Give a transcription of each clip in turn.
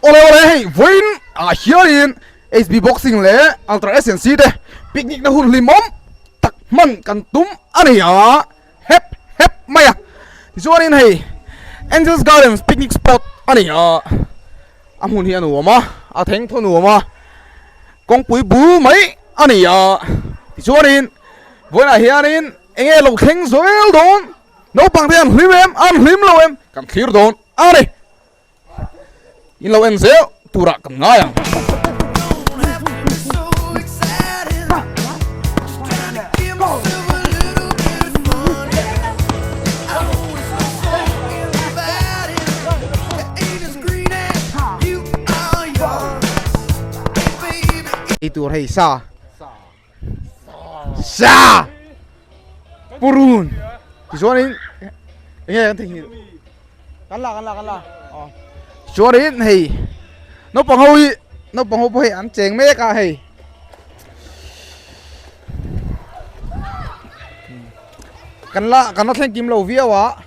Awle awle hei vawiin ah hianin HB Boxing leh Ultra SNC te picnic na hun hlimawm tak hman kan tum a ni a, hep hep mai a. Tichuanin hei Angels Gardens picnic spot a ni a, a hmun hi a nuam a, a theng thaw nuam a, kawngpui bul mai a ni a. Tichuanin vawiinah hianin eng nge lo thleng zel dawn, naupang te an hlim em, an hlim lo em kan thlir dawn a ni. In lo en zel turah kan ngai ang. Ei tur hei sa sa purun tichuanin enge kan theihnghilh kan la kan la kan la aw chuanin hei naupang ho hi naupang ho pawh hei an cheng mek a hei kan la kan la thleng kim lo viau a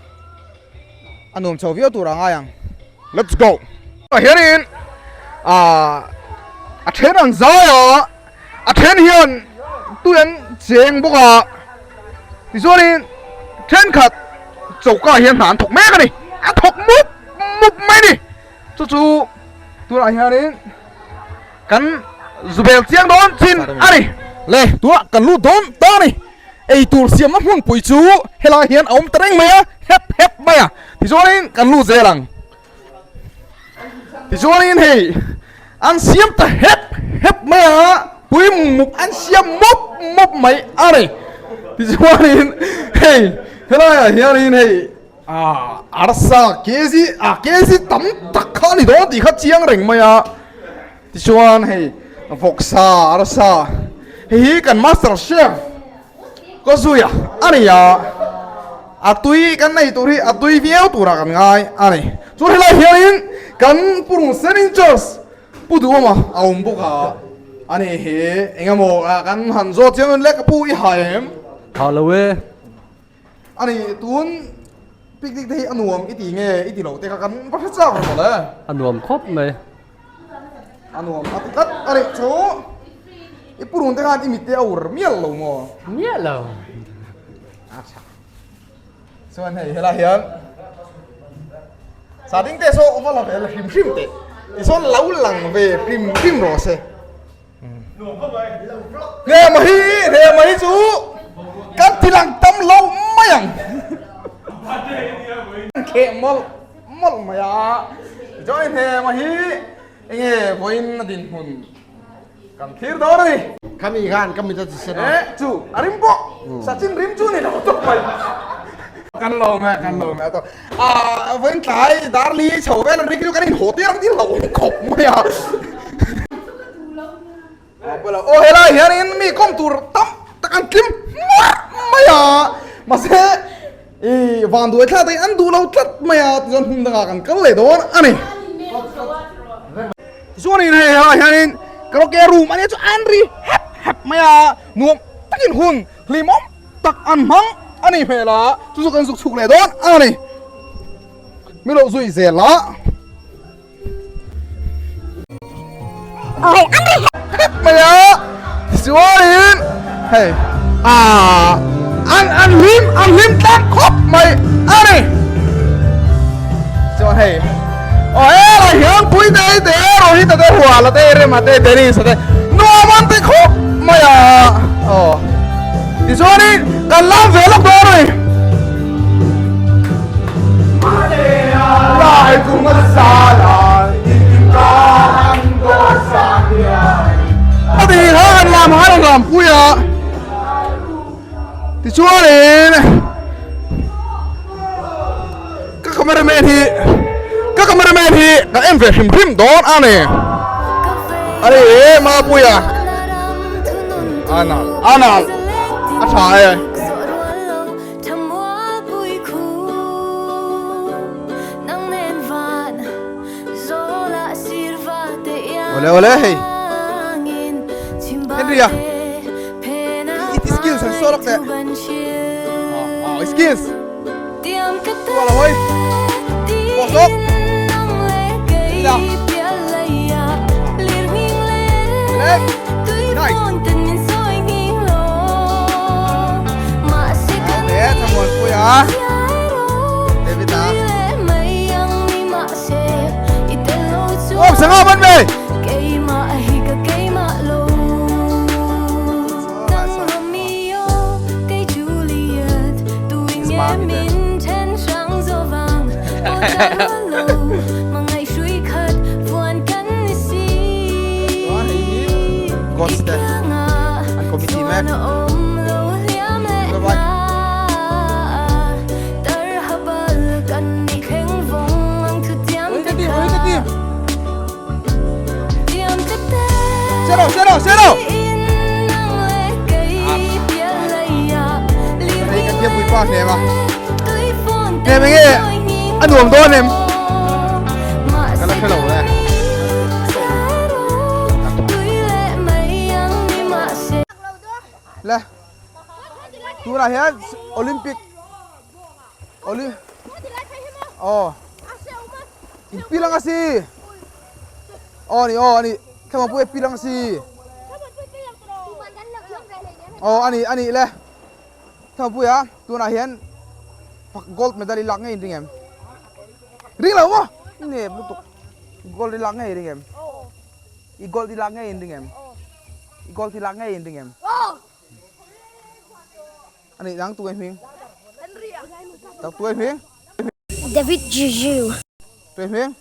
a nuam chho viau tur a ngai ang let's go hianin ah a then an zai a a then hian tui an cheng bawk a tichuanin thenkhat choka hian hna an thawk mek a ni a thawk mup mup mai a ni chu chu tunah hianin kan zubel chiang dawn chin a ni le tunah kan lut dawn ta a ni eitur siamna hmunpui chu helai hian a awm ta reng mai a hep hep mai a tichuanin kan lut zel ang. Tichuanin hei an siam ta hep hep mai a, pui mup an siam mup mup mai a ni. Tichuanin hei helaiah hianin hei ah arsa kg ah kg tam tak kha a ni dawn tih kha chiang reng mai a. Tichuan hei vawksa arsa hei hi kan master chef Ka zui a a ni a, a tui kan nei tur hi a tui viau turah kan ngai a ni. Chu helai hianin kan Pu Rungsen in Church Pu Duhawma a awm bawk a, a ni hi eng emaw kan han zawt chiang dawn le ka pu i hai em? Tha lo e. A ni tun picnic te hi a nuam i ti nge i ti lo te kha kan va hre chak rawh le. A nuam khawp mai. A nuam a ti tlat a nih chu. I purun te khan i mit te a ur mial lo maw? Mial lo. A tha. Chuan hei helai hian sa ding te saw va la ve la hrim hrim teh. Tichuan lo lang ve hrim hrim rawh se. Hnema hi hnema hi chu kan ti lang tam lo mai ang. Kheh mawlh mawlh mai a. Tichuan hnema hi enge vawiin a dinhmun kan thlir dawn a ni. Khami khan ka mit a ti sen a. Eh chu a rim pawh Sachin rim chu ni lo tawp mai. Kan lawm e kan lawm e a tawp. Ah vawiin tlai darli chho vel an ri khi chu kan inhaw tir ang tir lo awm khawp mai a. Aw helai hianin mi kawm tur tam tak an tlim hmuah mai a mahse i vanduai thla te an duh lo tlat mai a tichuan hmun dangah kan kal leh dawn a ni. Tichuanin hei helai hianin karaoke room a nia chu an ri hep hep mai a nuam takin hun hlimawm tak an hmang a ni hmel a chu chu kan zuk chhuk leh dawn a ni. Mi lo zui zel a. Hep mai a tichuanin hei ah an an hlim an hlim tlang khawp mai a ni chuan hei aw helai hian pui te te Rohit te Huala te Rema te Dennis te nuam an ti khawp mai a aw tichuanin kan lam ve lawk dawn a ni. Lam han an lam pui a tichuanin ka cameraman hi ka cameraman hi kan en ve hrim hrim dawn a ni a ni Mapuia anal anal a tha e. Ole ole hei Henry a it skills an solok te oh skills tua là hoi bỏ sốc đi nào. A David a Om sanga ban me Chuan hei hi Ghost te an committee mek Bye bye. Xe đâu, xe đâu, xe đâu. Hei kan thiam puipa hnem a. Hnem enge a nuam dawn em? Ka la hre lo le. Le. Tunah hian Olympic Oli Aw In pi lang a si Aw ani aw ani Thla pui pi lang a si Aw ani ani le Thla pui a tunah hian gold medal i lak ngei in ring em Ring lo maw Nep lutuk Gold i lak ngei ring em I gold i lak ngei in ring em I gold i lak ngei in ring em Ani dang tu hming. Tak tu hming. David Juju. Tu hming.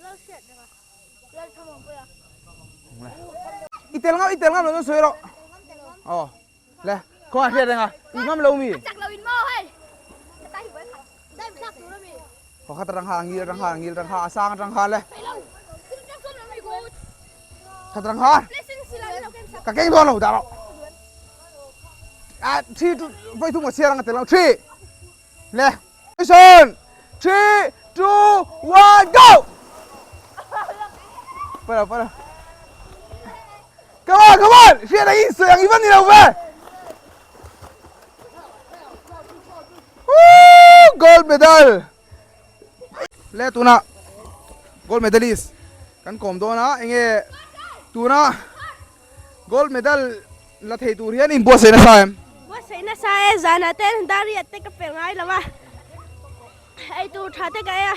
I tel ngam i tel ngam lo no soi ro. Oh. Le, ko a hriat renga. I ngam lo mi. Chak lo in mo hei. Ta hi với khat. Dai chak tu mi. Ko khat rang ha ngil rang ha ngil rang ha sang rang ha le. Khat rang ha. Ka keng do lo da ro. À, 3 2 voi thum ka chhiar ang a tel ang 3 le Jason 3 2 1 go Para para Come on come on hriat ang insawi ang i va ni lo ve Woo gold medal le tuna gold medalist kan kawm dawn a enge tuna Gold medal la thei tur hian inbuatsaih nasa em? Buatsaih nasa e, zanah te dariat te ka pe ngai lo a, ei tur tha te ka ei a,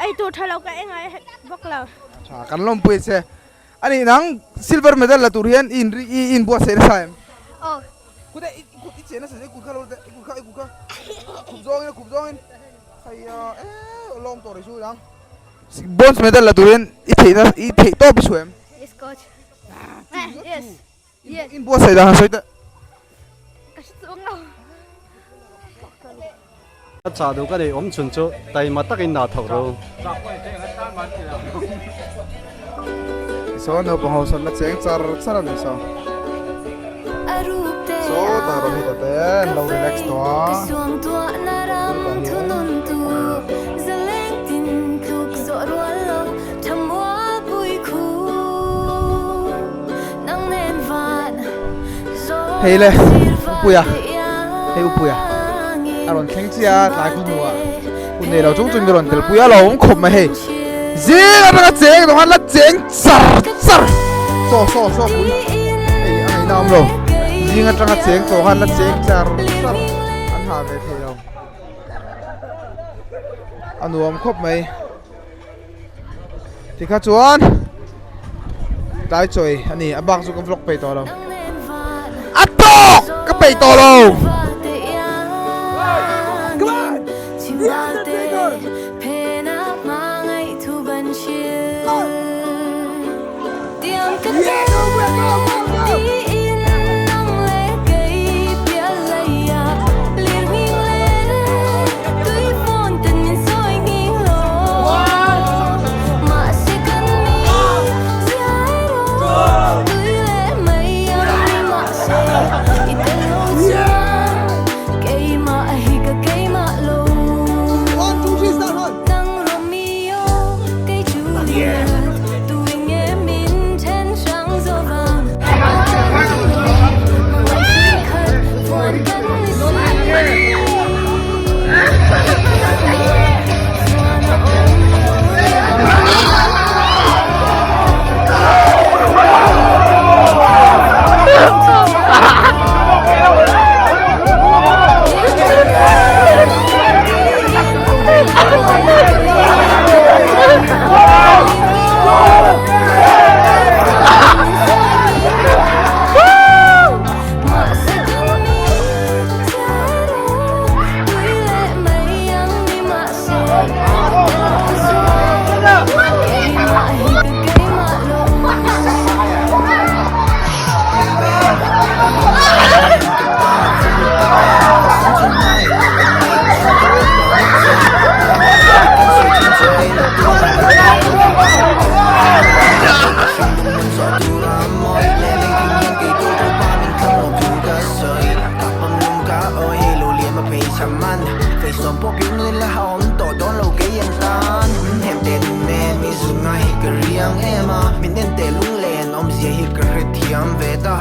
ei tur tha lo ka ei ngai bawk lo. Tha kan lawmpui che. Ani nang silver medal la tur hian i i inbuatsaih nasa em? Aw. Kut e i kut i che nasa i kut kha lo i kut kha i kut kha khup zawngin a khup zawngin khaia e lawm tawh rih chu nang. Bronze medal la turin i theihna i theih tawp i chhuah em? Yes coach. Yes. Yes. In buatsaih dan han sawi teh. Ka hre chuang lo. Ka chah duh ka neih awm chhun chu taima takin nah thawk ro. Saw naupang ho sawn la cheng char char a ni saw. Saw tah rawn hit a te an lo relax tawh a. Hei le Upuia hei Upuia a rawn thleng chiah a tlai khaw hnuah hun nei lo chung chung in rawn tel pui a lo awm khawp mai hei zing atanga cheng tawh khan la cheng char char saw saw saw pui hei a ngaihna awm lo zing atanga cheng tawh khan la cheng char char an ha ve thei lo a nuam khawp mai. Tikha chuan tlai chawi a ni a bak chu ka vlog peih tawh lo a tawk ka peih tawh lo em a min en teh lunglen awmzia hi ka hrethiam ve ta.